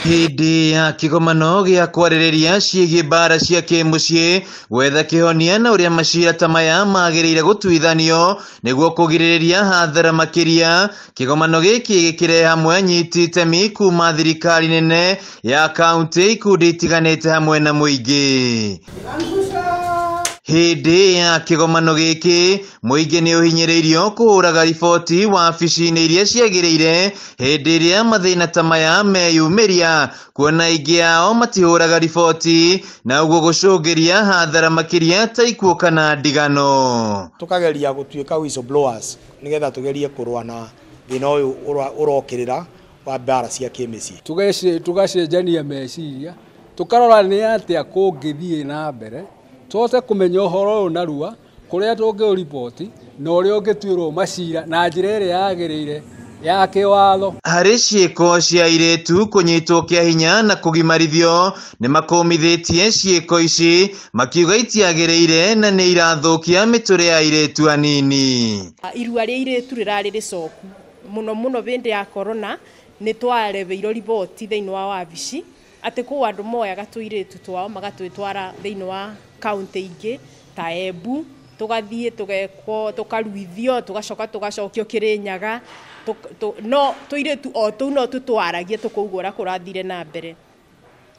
Hĩndĩ ya kĩgomano gĩa kwarĩrĩria ciĩgiĩ mbara cia kĩmũciĩ gwetha kĩhonia na ũrĩa macira ta maya magĩrĩire gũtuithanio nĩguo kũgirĩrĩria hathara makĩria. Kĩgomano gĩkĩ gĩkĩrehe hamwe anyiti itemi kuma thirikari nene ya kaunti, ikundi itiganĩte hamwe na mũingĩ. Hĩndĩ ya kĩgomano gĩkĩ mũingĩ nĩ ũhinyĩrĩirio kũhũraga riboti wabici-inĩ iria ciagĩrĩire hĩndĩ ĩrĩa mathĩna ta maya meyumĩria, kuona aingĩ ao matihũraga riboti na ũguo gũcũngĩria hathara makĩria ta ikuũ kana ndigano. Tukageria gũtuĩka whistleblowers nĩgetha tũgerie kũrũa na thĩna ũyũ ũrokĩrĩra wa mbara cia kĩmĩciĩ. Tũgacenjania meciria, tũkarora nĩ atĩa kũngĩthiĩ na mbere tũhote kũmenya ũhoro ũyũ narua, kũrĩa tũngĩũriboti na ũrĩa ũngĩtuĩrwo macira na njĩra ĩrĩa yagĩrĩire ya kĩwatho. Harĩ ciĩko cia airĩtu kũnyitwo kĩa hinya na kũgimarithio nĩ makũmithĩtie ciĩko ici makiuga itiagĩrĩire na nĩ irathũkia mĩtũrĩre ya airĩtu anini. Irua rĩa airĩtu rĩrarĩ rĩcoku mũno mũno hĩndĩ ya corona, nĩ twarebeirwo riboti thĩinĩ wa wabici atĩ kũu andũ moyaga tũirĩtu twao magatwĩtwara thĩinĩ wa kaunti ingĩ ta Embu, tũgathiĩ tũgekwo tũkaruithio tũgacoka tũgacokio Kĩrĩnyaga, no tũirĩtu o tũu no tũtwaragie tũkauga ũrĩa kũrathire na mbere.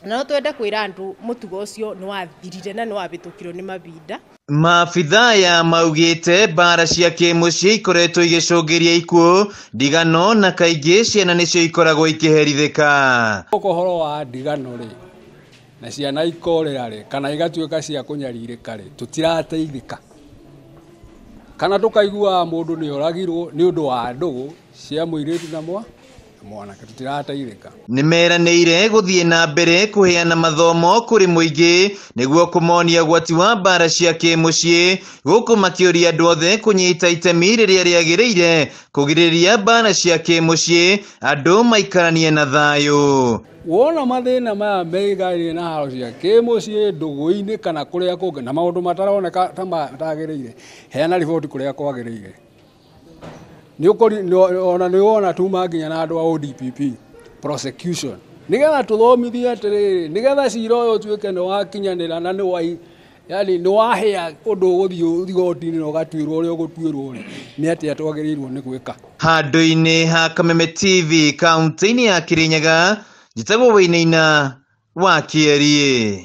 Na no twende kwĩra andũ mũtugo ũcio nĩ wathirire na nĩ wahĩtũkirwo nĩ mahinda. Maabithaa ya maugĩte mbara cia kĩmũciĩ ikoretwo igĩcũngĩria ikuũ, ndigano na kaingĩ ciana nĩcio ikoragwo ikĩherithĩka. Ũhoro wa ndigano rĩ na ciana ikorĩra rĩ kana igatuĩka cia kũnyarirĩka rĩ, tũtirateithĩka kana tũkaiguaga mũndũ nĩ oragirwo nĩ ũndũ wa ndũgũ cia mũirĩtu na mwanake, tũtirateithĩka. Nĩ meranĩire gũthiĩ na mbere kũheana mathomo kũrĩ mũingĩ nĩguo kũmonia ũgwati wa mbara cia kĩmũciĩ, gũkũ makĩũria andũ othe kũnyita itemi rĩrĩa rĩagĩrĩire kũgirĩrĩria mbara cia kĩmũciĩ, andũ maikaranie na thayũ. Wona mathĩna maya meigainie na haro cia kĩmũciĩ, ndũgũ-inĩ kana kũrĩa kũngĩ na maũndũ mataroneka ta matagĩrĩire, heana riboti kũrĩa kwagĩrĩire. Ona nĩ wona tuma nginya na andũ a ODPP prosecution nĩgetha tũthomithie atĩrĩrĩ, nĩgetha cira ũyũ ũtuĩke nĩ wakinyanĩra na nĩ yani nĩ wahĩa ũndũ ũgũthiĩ igoti-inĩ na ũgatuĩrwo ũrĩa ũgũtuĩrwo rĩ, nĩ atĩa twagĩrĩirwo nĩ gwĩka. Handũ-inĩ ha Kameme TV kaunti-inĩ ya Kĩrĩnyaga, njĩtagwo Wainaina wa Kĩeriĩ.